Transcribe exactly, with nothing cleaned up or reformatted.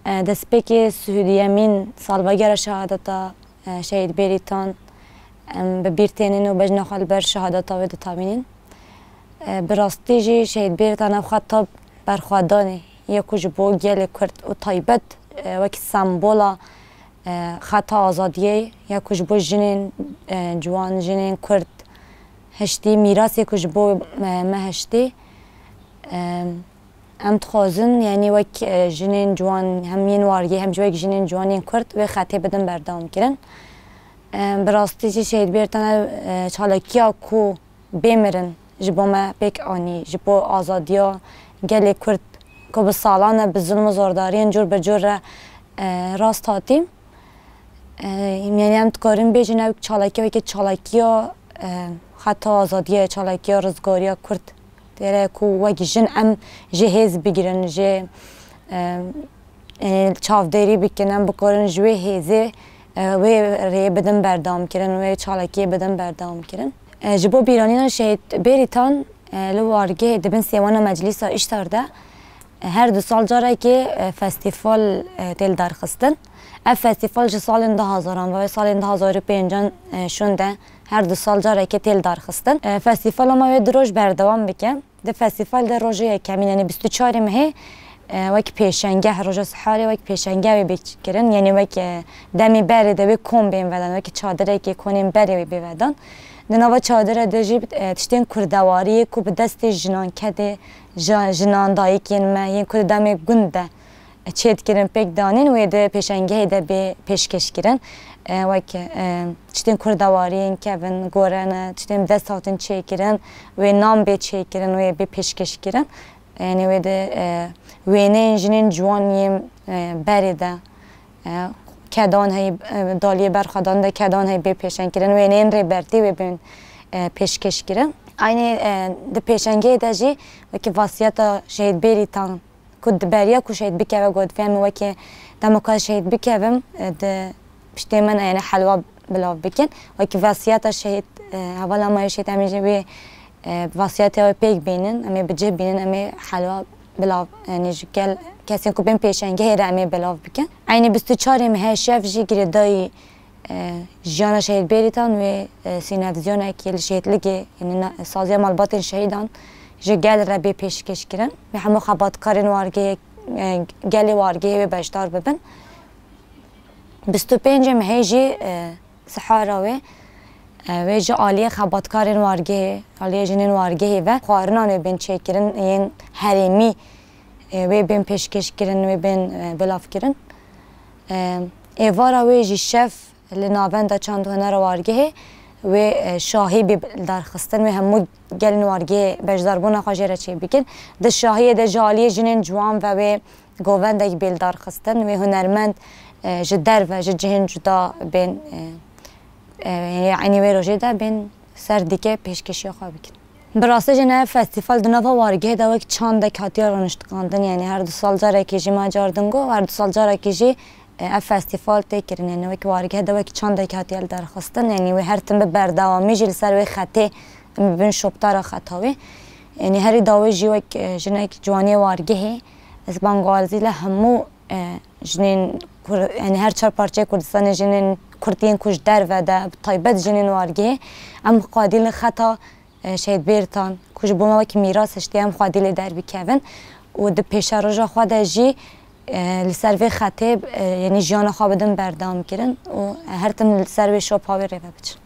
E, destpêkê sihûdiyemîn salvegera şehadeta, e, Şehîd Bêrîtan, em bi bîr tênin û bejna xwe li ber şehadeta wê ditewînin. E, bi rastî jî Şehîd Bêrîtan ev xeta berxwedanê ye ku ji bo gelê Kurd û taybet, e, wekî sembola, e, xeta azadiyê ye ku ji bo jinên, e, ciwan, jinên Kurd hiştî, mîrasê ku ji bo, e, me hiştî. E, Em dixwazin, yanî wek, e, jinên ciwan, hem yên wargê, hem jî wek jinên ciwan yên Kurd wê xetê bidin berdewamkirin. E, bi rastî jî Şehîd Bêrîtan ev, e, çalakiya ku bê mirin ji bo me pêk anî, ji bo azadiya gelê Kurd ku bi salan e bi zilm û zordariyên cûr bi cûr re, e, rast hatî. E, yanî em dikarin bêjin ew çalakî wekî çalakiya, e, xeta azadiya, çalakiya rizgariya Kurd. Têre ku wek jin em jê hêz bigirin, jê, e, e, çavdêrî bikin, em bikarin ji wê hêzê, e, wê rêyê bidin berdewamkirin, wê çalakiyê bidin berdewamkirin. E, ji bo bîranîna Şehîd Bêrîtan, e, li wargehê di bin sêwana Meclîsa Îştar de, e, her du sal carekê, e, festîfal, e, tê lidarxistin. Ev festîfal ji salên du hezaran ve, salên du hezar û pêncan, e, şûnde her du sal carekê tê lidarxistin. E, festîfala me wê du roj berdewam bike. Di festîfal de rojê yekemîn, yanî bîst û çarê mehê, e, wek pêşengeh, roja siharê wek pêşengeh wê bê kirin, yanî wek, e, demê berê de wê kon bên vedan, wek çadirekê konên berê wê bê vedan. Di nava çadire de jî, e, tiştên kurdewariyê ku bi destê jinan kedê, ji-, jinan dayikên me yên ku di demê gund de çêdikirin, pêk danîn wê di pêşengehê de bê pêşkêşkirin. E, wek, e, tiştên kurdewariyên kevin, gorene, tiştên bi dest hatin çêkirin, wê nan bê çêkirin, wê bê pêşkêşkirin. Yanî wê di, e, wêneyên jinên ciwan yên, e, berê de, e, kedan heyî, e, daliyê berxwedan de kedan heyî bê pêşengkirin, wêneyên Rêbertî wê bên, e, pêşkêşkirin. Aynî, e, di pêşengehê de jî wekî vasiyeta Şehîd Bêrîtan ku di beriya ku şehîd bikeve, got, "Vê em wekî dema ku ez şehîd bikevim, e, di piştê min, e, yanî helwa bilav bikin." Wekî vasiyeta şehîd, e, hevala me yê şehîd, em ê jî wê, e, vasiyeta wê pêk bînin, em ê bi cih bînin, em ê helwa bilav, yanî ji gel kesên ku bên pêşengehê re em ê bilav bikin. Eynî bîst û çarê mehê şev jî girêdayî e, jiyana Şehîd Bêrîtan wê, e, sînevizyonekî li şehîdligê, yanî na-, saziya malbatên şehîdan ji gel re bê pêşkêşkirin. Wê hemû xebatkarên wargehê, e, gelê wargehê wê beşdar bibin. Bîst û pêncê mehê jî, e, sihara wê, e, wê ji aliyê xebatkarên wargehê, aliyê jinên wargehê ve xwarinan wê bên çêkirin, yên herêmî, e, wê bên pêşkêşkirin, wê bên, e, bilavkirin. E, êvara wê jî şev li Navenda Çand û Hunera Wargehê wê, e, şahî bê lidarxistin, wê hemû gelên wargehê beşdarbûna xwe jê re çêbikin. Di şahiyê de ji aliyê jinên ciwan ve wê govendek bê lidarxistin, wê hunermend, e, ji derve, ji cihên cuda bên, e, e, yanî eynî wê rojê de bên ser dîke pêşkêşiya xwe bikin. Bi rastî jî ne festîval di nava wargehê de wek çandek hatiye rûniştiqandin, yanî her du sal carekê jî me cardin got, her du sal carekê jî, e, ev festîval tê kirin, yanî wek wargeh de wek çandek hatiye lidarxistin, yanî wê her tim bi berdewamî jî li ser wê xetê em bibin şoptara xeta wê. Yanî herî dawî jî wek, e, jinek ciwaniyê wargehê ez bangwazî li hemû, e, jinên Kur-, yanî her çar parçeyê Kurdistanê jinên Kurd yên ku ji derve de, bi taybet jinên wargehê, em xwedî li xeta e, Şehîd Bêrîtan, ku ji bo me wekî mîras hiştiye, em xwedî lê derbikevin û di pêşeroja xwe de jî, e, li ser vê xetê, e, yanî jiyana xwe bidin berdewamkirin û her tim li ser vê şopa wê rêve biçin.